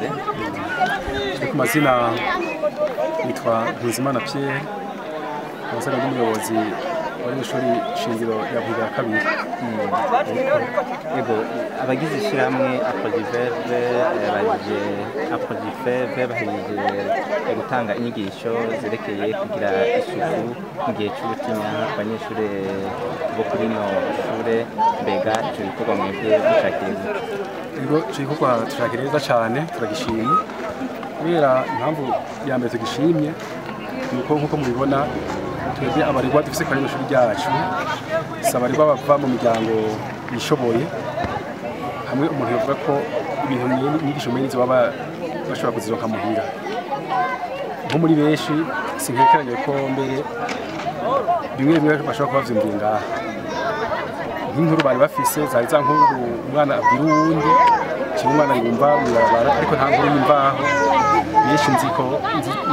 Mwidondore. Ku mazina nitwa Nkuzimana Pierre, abasaga n'umuyobozi wari ishuri shingiro ya Buhiga ya kabiri. Ego, abagize ishyirahamwe Aprodifeve baje Aprodifeve bahejeje gutanga inyigisho zerekeye kugira isuku mu gihe c'ubutinyanka ku banyeshure bo kuri ino shure. Mbega ico gikorwa mwebwe mucakiriye gute? Ego, ico gikorwa tucakiriye neza cane, turagishimye kubera impamvu ya mbere tugishimye ni uko, nk'uko mubibona, twebwe abaregwa dufise kuri rino shuri ryacu si abaregwa bava mu miryango yishoboye, hamwe umuntu yovuga ko ibintu inyigisho mwene izo baba bashobora kuzironka muhira. Nko muri benshi sinkekeranye ko mbere bimwe bimwe bashobora kuba bavyumviye ngaha, nk'inkuru bari bafise zari za nkuru umwana abwira uwundi cyangwa umwana yumva mw'ibarabara, ariko nta nkuru y'imvaho benshi nzi ko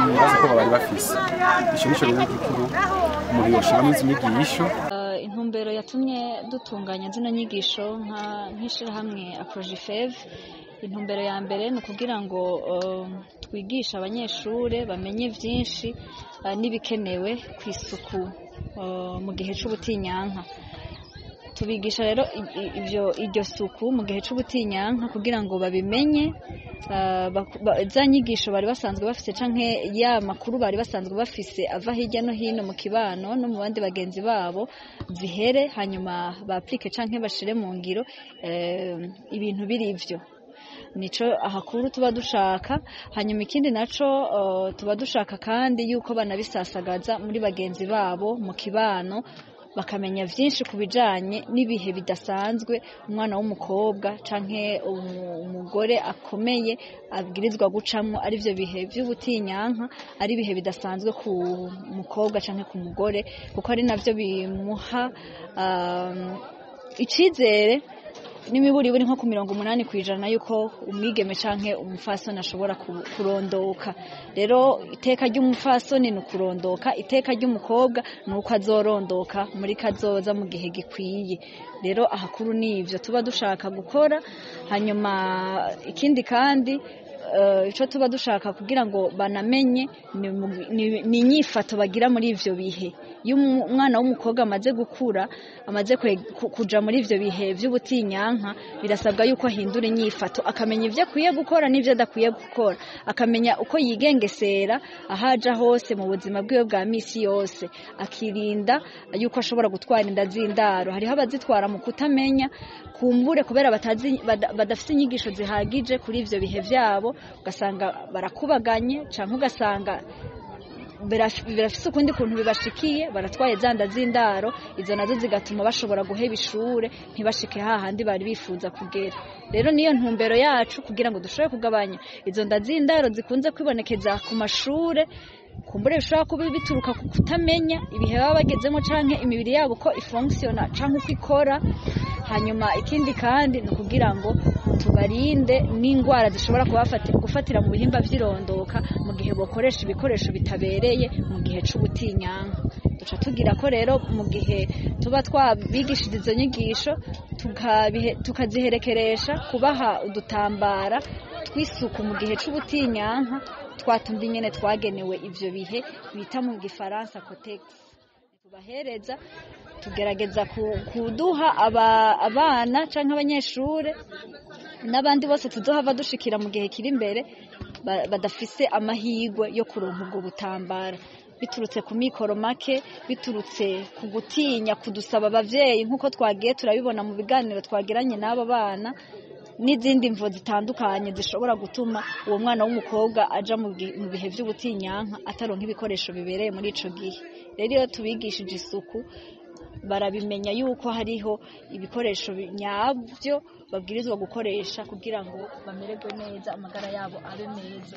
nibaza ko bari bafise. Ico nico rero gikuru umuntu yoshiramo izi nyigisho. Intumbero yatumye dutunganya zino nyigisho nk'ishirahamwe Aprojifev, intumbero ya mbere ni ukugira ngo twigishe abanyeshure bamenye vyinshi n'ibikenewe ku isuku mu gihe c'ubutinyanka. Tubigisha rero ivyo iryo suku mu gihe c'ubutinyanka kugira ngo babimenye, za nyigisho bari basanzwe bafise canke ya makuru bari basanzwe bafise ava hirya no hino mu kibano no mu bandi bagenzi babo zihere, hanyuma baplike canke bashire mu ngiro ibintu biri ivyo. Nico ahakuru tuba dushaka. Hanyuma ikindi naco, tuba dushaka kandi yuko banabisasagaza muri bagenzi babo mu kibano, bakamenya vyinshi ku bijanye n'ibihe bidasanzwe umwana w'umukobwa canke umugore akomeye abwirizwa gucamwo, arivyo bihe vy'ubutinyanka, ari ibihe bidasanzwe ku mukobwa canke ku mugore, kuko ari navyo bimuha icizere n'imiburiburi nko ku 80% yuko umwigeme canke umupfasoni ashobora kurondoka. Rero iteka ry'umupfasoni ni ukurondoka, iteka ry'umukobwa ni uko azorondoka muri kazoza mu gihe gikwiye. Rero ahakuru ni ivyo tuba dushaka gukora. Hanyuma ikindi kandi, ico tuba dushaka kugira ngo banamenye ni inyifato bagira muri ivyo bihe. Iyo umwana w'umukobwa amaze gukura, amaze kuja muri ivyo bihe vy'ubutinyanka, birasabwa yuko ahindura inyifato, akamenya ivyo akwiye gukora n'ivyo adakwiye gukora, akamenya uko yigengesera ahaja hose mu buzima bwiwe bwa misi yose, akirinda yuko ashobora gutwara inda z'indaro. Hariho abazitwara mu kutamenya, kumbure kubera batazi, badafise inyigisho zihagije kuri ivyo bihe vyabo, ugasanga barakubaganye canke ugasanga birafise ukundi kuntu bibashikiye, baratwaye za nda z'indaro. Izo nazo zigatuma bashobora guheba ishure, ntibashike hahandi bari bifuza kugera. Rero niyo ntumbero yacu, kugira ngo dushobore kugabanya izo nda z'indaro zikunze kwibonekeza ku mashure, kumbure bishobora kuba bituruka ku kutamenya ibihe baba bagezemo canke imibiri yabo uko ifonctiona canke uko ikora. Hanyuma ikindi kandi ni ukugira ngo tubarinde n'ingwara zishobora gufatira mu bihimba vy'irondoka mu gihe bokoresha ibikoresho bitabereye mu gihe c'ubutinyanka. Duca tugira ko rero mu gihe tuba twabigishije izo nyigisho, tukaziherekeresha kubaha udutambara tw'isuku mu gihe c'ubutinyanka, twatundi nyene twagenewe ivyo bihe bita mu gifaransa Kotex. Tubahereza, tugerageza kuduha abana canke abanyeshure n'abandi bose tuzohava dushikira mu gihe kiri imbere badafise amahirwe yo kuronka ubwo butambara, biturutse ku mikoro make, biturutse ku gutinya kudusaba abavyeyi, nk'uko twagiye turabibona mu biganiro twagiranye n'abo bana, n'izindi mvo zitandukanye zishobora gutuma uwo mwana w'umukobwa aja mu bihe vy'ubutinyanka ataronka ibikoresho bibereye muri ico gihe. Rero iyo tubigishije isuku, barabimenya yuko hariho ibikoresho nyabyo babwirizwa gukoresha kugira ngo bamererwe neza, amagara yabo abe meza.